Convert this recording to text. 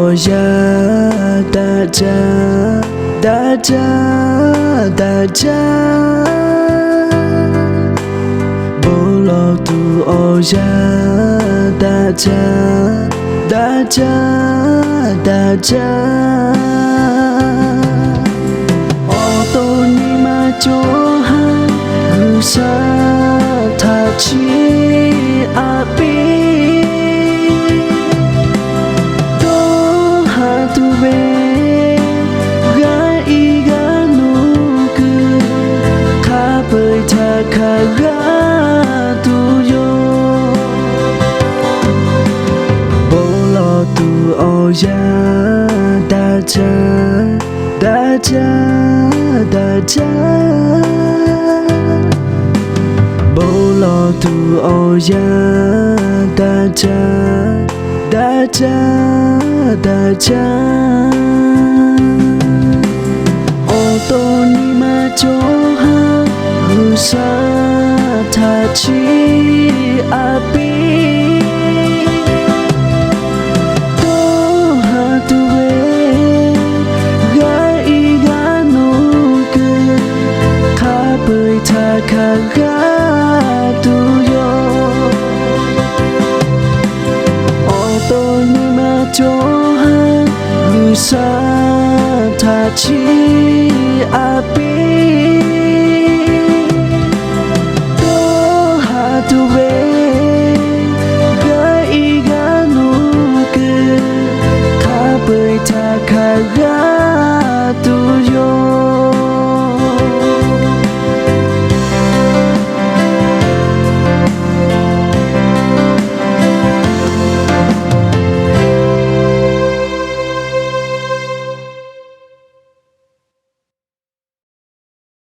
awˬ yanˇ daꞈ jaˇ, daꞈ jaˇ, daꞈ jaˇ. Bon lawˬ tuˬ awˬ yanˇ daꞈ jaˇ, daꞈ jaˇ, daꞈ jaˇ. Awˬ to nyi ma cawˬ ha G'uiˬsha htaꞈ chiˇ aꞈ piˇ. Dawˇ haˍ tuˬ ve g'a iˉ g'a nuˇ kuiˬ, hk'a peu-eˬ htaꞈ hkanˍ g'a tuˬ yoˬ. Bon lawˬ tuˬ awˬ yanˇ daꞈ jaˇ, daꞈ jaˇ, daꞈ jaˇ. Bon lawˬ tuˬ awˬ yanˇ daꞈ jaˇ, daꞈ jaˇ, daꞈ jaˇ. Awˬ to nyi ma cawˬ ha G'uiˬsha htaꞈ chiˇ aꞈ piˇ. Dawˇ haˍ tuˬ ve g'a iˉ g'a nuˇ kuiˬ, hk'a peu-eˬ htaꞈ hkanˍ g'a tuˬ yoˬ. Awˬ to nyi ma cawˬ ha G'uiˬsha htaꞈ chiˇ aꞈ piˇ. Dawˇ haˍ tuˬ ve g'a iˉ g'a nuˇ kuiˬ, hk'a peu-eˬ htaꞈ hkanˍ g'a